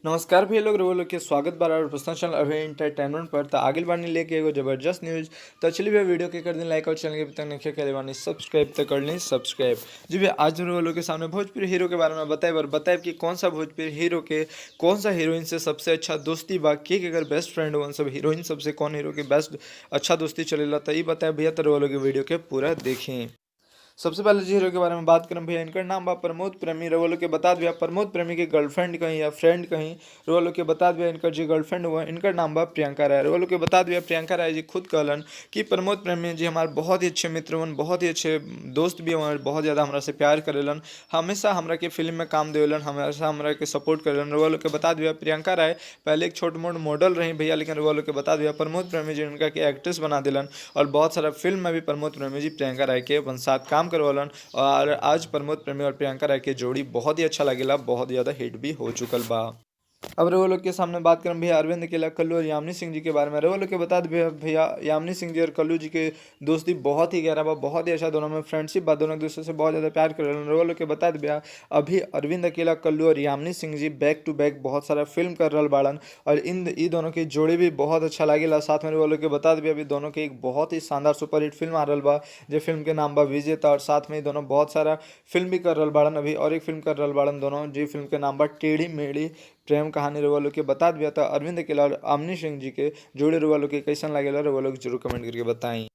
नमस्कार भैया लोग, रउआ लोग के स्वागत बा और प्रश्न चैनल अभी एंटरटेनमेंट पर। तो आगे बानी लेके एगो जबरदस्त न्यूज। तो चलिए भैया वीडियो के कर दिन लाइक और चैनल के अभी तक नहीं करे बानी सब्सक्राइब तो कर ली सब्सक्राइब। जी भैया आज रउआ लोग के सामने भोजपुरी हीरो के बारे में बताए और बताए कि कौन सा भोजपुरी हीरो के कौन सा हीरोइन से सबसे अच्छा दोस्ती बा, के अगर बेस्ट फ्रेंड वन सब हीरोइन सबसे कौन हीरो के बेस्ट अच्छा दोस्ती चलेला, तो ये बताए भैया। तो रउआ लोग के वीडियो के पूरा देखें। सबसे पहले जी हीरो के बारे में बात करें भैया, इनका नाम बा प्रमोद प्रेमी। रउआ लोग के बता दिया प्रमोद प्रेमी के गर्लफ्रेंड कहीं या फ्रेंड कहीं। रउआ लोग के बता दिया इनका जो गर्लफ्रेंड हुआ इनका नाम बा प्रियंका राय। रउआ लोग के बता दिया प्रियंका राय जी खुद कहलन कि प्रमोद प्रेमी जी हमारे बहुत ही अच्छे मित्र हवन, बहुत ही अच्छे दोस्त भी हवन, बहुत ज़्यादा हमरा से प्यार करेलन, हमेशा हमरा के फिल्म में काम देवेलन, हमेशा हमरा के सपोर्ट करेलन। रउआ लोग के बता दिया प्रियंका राय पहले एक छोट मोट मॉडल रही भैया, लेकिन रउआ लोग के बता दिया प्रमोद प्रेमी जी उनका के एक्ट्रेस बना दिलन और बहुत सारा फिल्म में भी प्रमोद प्रेमी जी प्रियंका राय के अपन साथ काम करवलन। और आज प्रमोद प्रेमी और प्रियंका राय के जोड़ी बहुत ही अच्छा लगेला, बहुत ज़्यादा हिट भी हो चुकल बा। अब रउआ लोग के सामने बात करम भैया अरविंद अकेला, कल्लू और यामिनी सिंह जी के बारे में। रउआ लोग के बता दे भैया यामिनी सिंह जी और कल्लू जी के दोस्ती बहुत ही गहरा बा, बहुत ही अच्छा दोनों में फ्रेंडशिप बा, दोनों एक दूसरे से बहुत ज़्यादा प्यार करेलन। रउआ लोग के बता दे भैया अभी अरविंद अकेला, कल्लू और Yamini Singh ji back to back बहुत सारा फिल्म कर रहा बाड़न और इन ई दोनों के जोड़ी भी बहुत अच्छा लागेला। साथ में रउआ लोग के बता दे अभी दोनों के एक बहुत ही शानदार सुपरहिट फिल्म आ रहा बा, जो फिल्म के नाम बा विजेता। और साथ में दोनों बहुत सारा फिल्म भी कर रहा बाड़न, अभी और एक फिल्म कर रहा बाड़न दोनों, जो फिल्म के नाम बा टेढ़ी मेढ़ी प्रेम कहानी। रउआ लोग के बता दिया था अरविंद अकेला और यामिनी सिंह जी के जोड़े रउआ लोग के कैसन लागेला, रउआ लोग जरूर कमेंट करके बताई।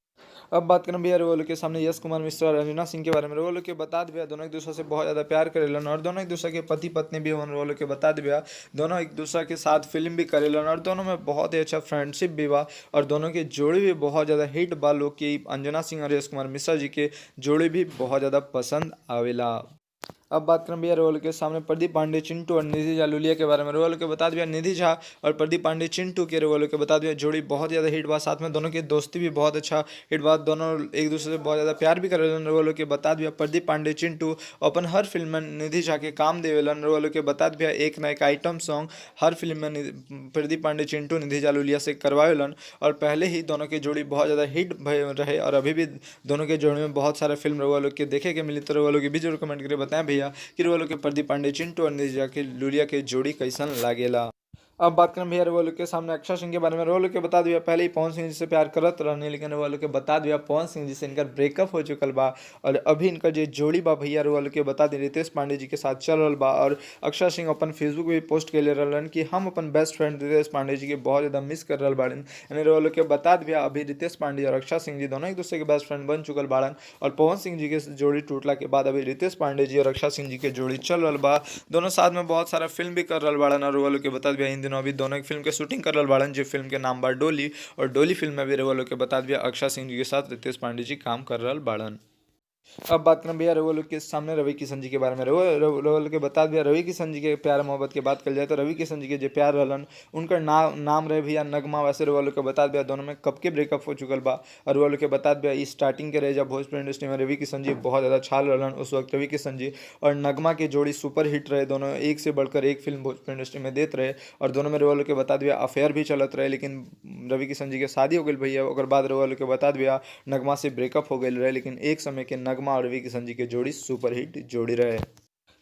अब बात करें भैया रउआ लोग के सामने यश कुमार मिश्रा और अंजना सिंह के बारे में। रउआ लोग के बता दिया दोनों एक दूसरे से बहुत ज़्यादा प्यार करेलन और दोनों एक दूसरे के पति पत्नी भी होन। रउआ लोग के बता दिया दोनों एक दूसरे के साथ फिल्म भी करेलन और दोनों में बहुत ही अच्छा फ्रेंडशिप भी बा और दोनों के जोड़ी भी बहुत ज़्यादा हिट बा। लोग की अंजना सिंह और यश कुमार मिश्रा जी के जोड़ी भी बहुत ज़्यादा पसंद आवेला। अब बात करें भैया रउआ लोग के सामने प्रदीप पांडे चिंटू और निधि झा लुलिया के बारे में। रउआ लोग के बता दिया निधि झा और प्रदीप पांडे चिंटू के रउआ लोग के बता दिया जोड़ी बहुत ज़्यादा हिट बा, साथ में दोनों की दोस्ती भी बहुत अच्छा हिट बा, दोनों एक दूसरे से बहुत ज़्यादा प्यार भी करेलन। रउआ लोग के बता दिया प्रदीप पांडे चिंटू अपन हर फिल्म में निधि झा के काम देवेलन। रउआ लोग के बता दिया एक ना एक आइटम सॉन्ग हर फिल्म में प्रदीप पांडे चिंटू निधि झा लुलिया से करवावेलन और पहले ही दोनों की जोड़ी बहुत ज़्यादा हिट रहे और अभी भी दोनों के जोड़ी में बहुत सारा फिल्म रउआ लोग के देखे के मिली। तो रउआ लोग भी जरूर कमेंट करके बताएं भैया कि रउआ लोग के प्रदीप पांडे चिंटू और निधि झा के लुलिया के जोड़ी कैसन लागेला। अब बात करें भैया रउआ लोग के सामने अक्षय सिंह के बारे में। रउआ लोग के बता दिया पहले ही पवन सिंह जी से प्यार करत रहने, लेकिन रउआ लोग के बता दिया पवन सिंह जी से इनका ब्रेकअप हो चुकल बा और अभी इनका जो जोड़ी बा भैया रउआ लोग के बता दी रितेश पांडे जी के साथ चल रहा बा। और अक्षय सिंह अपन फेसबुक पे पोस्ट कैले रहलन कि हम अपन बेस्ट फ्रेंड रितेश पांडे जी के बहुत ज़्यादा मिस कर रहा बाड़न। यानी रउआ लोग के बता दिया अभी रितेश पांडे और अक्षय सिंह जी दोनों एक दूसरे के बेस्ट फ्रेंड बन चुकल बाड़न और पवन सिंह जी के जोड़ी टूटला के बाद अभी रितेश पांडे जी और अक्षय सिंह जी के जोड़ी चल रहा बा। दोनों साथ में बहुत सारा फिल्म भी कर रहा बाड़न और रउआ लोग के बता दिया इन दिनों अभी दोनों एक फिल्म के शूटिंग कर रहा बाड़न, जो फिल्म के नाम बा डोली। और डोली फिल्म में भी रउआ लोग के बता दिया अक्षय सिंह जी के साथ रितेश पांडे जी काम कर रहा बाड़न। अब बात करें भैया रउआ लोग के सामने रवि किशन जी के बारे में। रउआ लोग के बता दिया रवि किशन जी के प्यार मोहब्बत के बात कर जाए तो रवि किशन जी के जो प्यार रहलन उनका नाम रहे भैया नगमा। वैसे रउआ लोग के बता दिया दोनों में कब के ब्रेकअप हो चुकल बा और रउआ लोग के बता दिया इस स्टार्टिंग के रहे जब भोजपुरी इंडस्ट्री में रवि किशन जी बहुत ज़्यादा छाल रहलन, उस वक्त रवि किशन जी और नगमा के जोड़ी सुपर हिट रहे, दोनों एक से बढ़कर एक फिल्म भोजपुरी इंडस्ट्री में देते रहे और दोनों में रउआ लोग के बता दिया अफेयर भी चलत रहे। लेकिन रवि किशन जी के शादी हो गई भैया, ओकर बाद रउआ लोग के बता दिया नगमा से ब्रेकअप हो गई रहे, लेकिन एक समय के नगमा और रवि किशन जी के जोड़ी सुपरहिट जोड़ी रहे।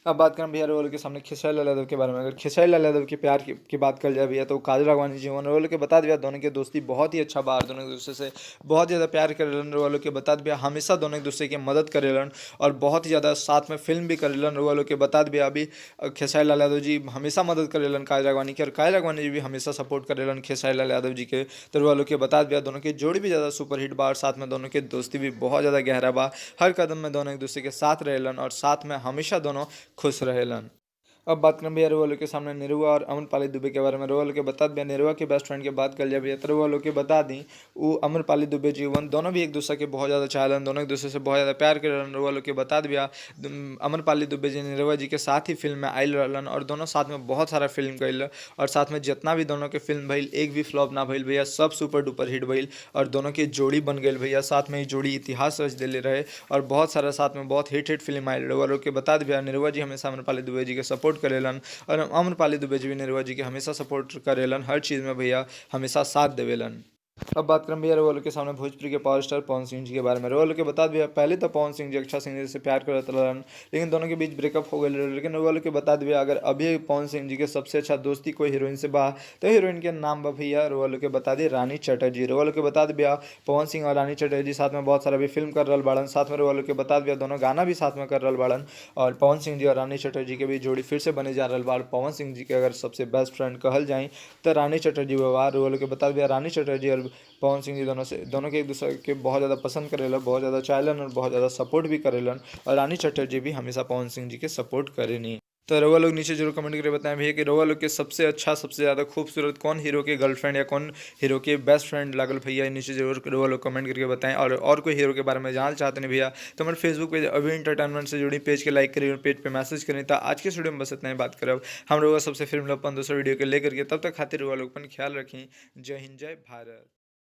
अब बात करें भैया रउआ लोग के सामने खेसारी लाल यादव के बारे में। अगर खेसारी लाल यादव के प्यार की बात कर जाए भैया तो काजल राघवानी जी रउआ लोग के बता दिया दोनों की दोस्ती बहुत ही अच्छा बा, दोनों एक दूसरे से बहुत ज़्यादा प्यार करेलन। रउआ लोग के बता दिया हमेशा दोनों एक दूसरे की मदद करेलन और बहुत ही ज़्यादा साथ में फिल्म भी करेलन। रउआ लोग के बता दिया अभी खेसारी लाल यादव जी हमेशा मदद करेलन काजल राघवानी के और काजल राघवानी जी भी हमेशा सपोर्ट करेलन खेसारी लाल यादव जी के। तो रउआ लोग के बता दिया दोनों की जोड़ी भी ज़्यादा सुपरहिट बा और साथ में दोनों की दोस्ती भी बहुत ज़्यादा गहरा बा, हर कदम में दोनों एक दूसरे के साथ रहेलन और साथ में हमेशा दोनों खुश रहेलन। अब बात करें भैया रउआ लोग के सामने निरुआ और अमरपाली दुबे के बारे में। रउआ लोग के बता दिया निरुआ के बेस्ट फ्रेंड के बात कर लिया भैया तो रउआ लोग के बता दी वो अमरपाली दुबे जी वन दोनों भी एक दूसरे के बहुत ज़्यादा चाहलन, दोनों एक दूसरे से बहुत ज़्यादा प्यार करेलन। रउआ लोग के बता दिया अमरपाली दुबे जी निरुआ जी के साथ ही फिल्म में आयल रहलन और दोनों साथ में बहुत सारा फिल्म कैल और साथ में जितना भी दोनों के फिल्म भइल एक भी फ्लॉप ना भइल भैया, सब सुपर डुपर हिट भइल और दोनों के जोड़ी बन गई भैया। साथ में ही जोड़ी इतिहास रच दिले रहे और बहुत सारा साथ में बहुत हिट हिट फिल्म आयल। रउआ लोग के बता दिया निरुआ जी हमेशा अमरपाली दुबे जी के सपोर्ट करेलन और अमरपाली दुबे जी भी निरुआ जी के हमेशा सपोर्ट करेलन, हर चीज़ में भैया हमेशा साथ देवेलन। अब बात करें भैया रउआ के सामने भोजपुरी के पावर स्टार पवन सिंह जी के बारे में। रउआ के बता दिया पहले तो पवन सिंह जी अक्षय सिंह जी से प्यार करत रहन, लेकिन दोनों के बीच ब्रेकअप हो गए। लेकिन रउआ के बता दिया अगर अभी पवन सिंह जी के सबसे अच्छा दोस्ती कोई हीरोइन से बा तो हीरोइन के नाम बा भैया रउआ के बता दी रानी चटर्जी। रउआ के बता दिया पवन सिंह और रानी चटर्जी साथ में बहुत सारा भी फिल्म कर रहा बाड़न। साथ में रउआ के बता दिया दोनों गाना भी साथ में कर रहा बाड़न और पवन सिंह जी और रानी चटर्जी के भी जोड़ी फिर से बने जा रहा बा। पवन सिंह जी के अगर सबसे बेस्ट फ्रेंड कहल जाए तो रानी चटर्जी बा। रउआ के बता दिया रानी चटर्जी और पवन सिंह जी दोनों के एक दूसरे के बहुत ज़्यादा पसंद करेलन, बहुत ज़्यादा चाहेलन और बहुत ज़्यादा सपोर्ट भी करेलन और रानी चटर्जी भी हमेशा पवन सिंह जी के सपोर्ट करेनी। तो रउआ लोग नीचे जरूर कमेंट करके बताएं भैया कि रउआ लोग के सबसे अच्छा सबसे ज़्यादा खूबसूरत कौन हीरो के गर्लफ्रेंड या कौन हीरो के बेस्ट फ्रेंड लागल भैया, नीचे जरूर रउआ लोग कमेंट करके बताएं। और कोई हीरो के बारे में जानना चाहते नहीं भैया तो हमारे फेसबुक पेज अभी एंटरटेनमेंट से जुड़ी पेज के लाइक करिए और पेज पे मैसेज करें। तो आज के स्टूडियो में बस इतना ही बात करब हम रउआ सबसे फिर मिलब अपन दूसरा वीडियो के लेकर के। तब तक खातिर रउआ लोग अपन ख्याल रखें। जय हिंद, जय भारत।